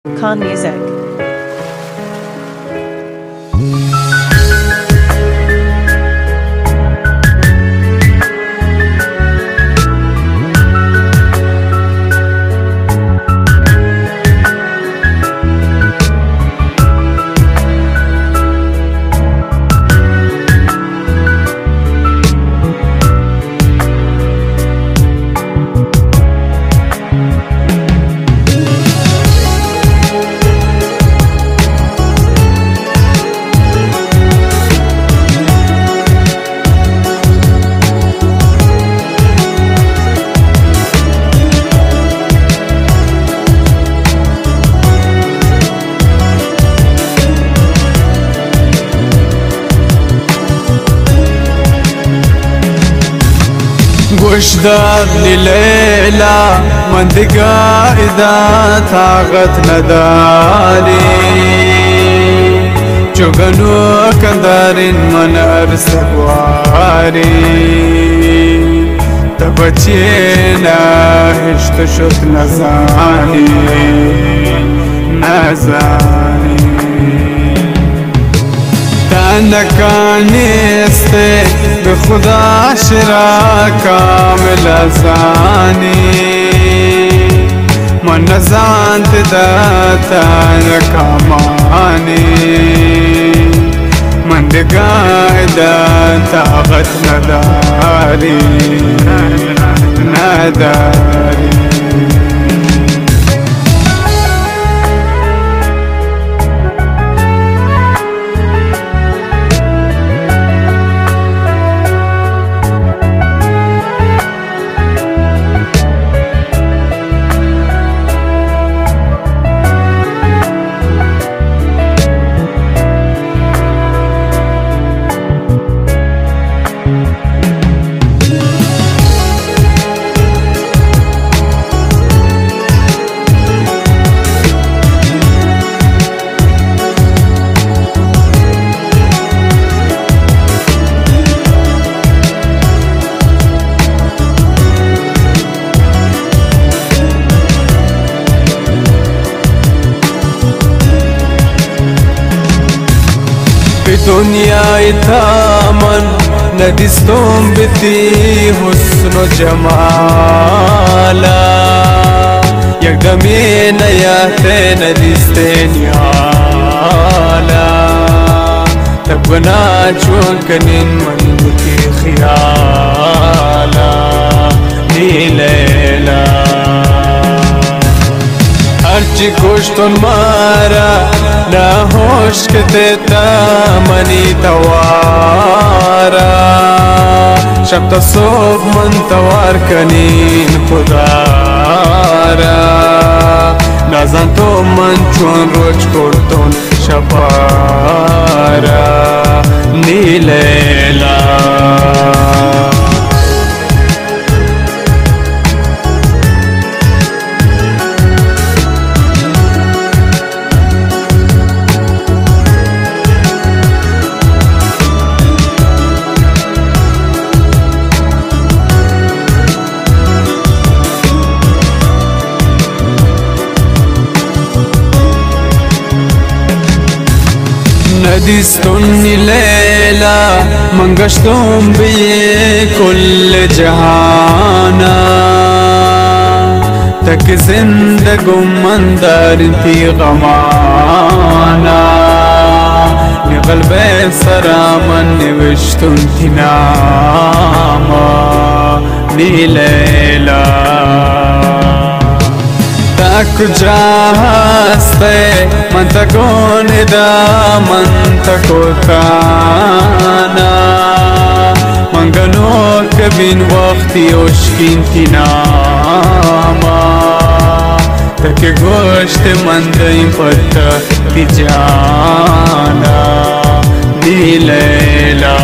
Khan Music. گوش دار نی لیلا، من دگہ ادا طاقت نداری، چو گنوکاں دارین من ارس گواری، تہ بچین ہشت شت نزانی، نزانی۔ تنکا نیست، بہ خدا شرا کامل زانی۔ من نزانت داتا نکامانی، من دگہ ادا طاقت نداری، نداری۔ پہ دنیا ء تھا من ندیستوں بتی حسن و جمالا، یک دمے نیاتے ندیستے نیالا، تب گنا چون کنین من وتی خیالا، نی لیلا۔ ہرچی گوشتن مارا، نہ ہوش کتے تا منی توارا۔ شپ تا صبح من توار کنین خدا را۔ نزان تو من چون روچ کرتون شپارا، نی لیلا۔ ندیستن نی لیلا، من گشتون بی کل جہانا، تک زندگوں من دارین تی غمانا، نی قلب سرا من نوشتون تی ناما، نی لیلا۔ تا کجا ہستے؟ من تکو ندا، من تکو تانا۔ من گنوک بین وقتی اشکین تی ناما۔ تک گوشت من دیم پتا تی جانا، نی لیلا۔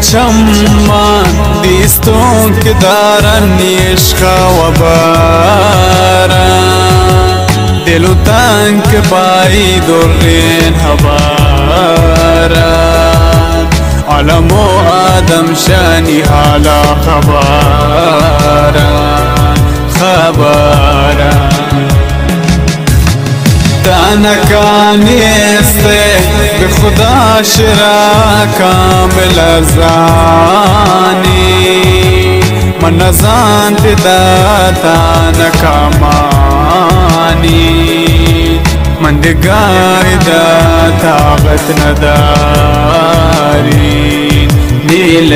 چماں دیستوں کہ دارن عشق و باران، دل و تنک پائی درین ہباران، علم و آدم شانی حالا خباران، خباران۔ تنکا نیست، بہ خدا شرا کامل زانی، من نزانت دا تنکا مانی، من دگہ دا طاقت نداری، نیل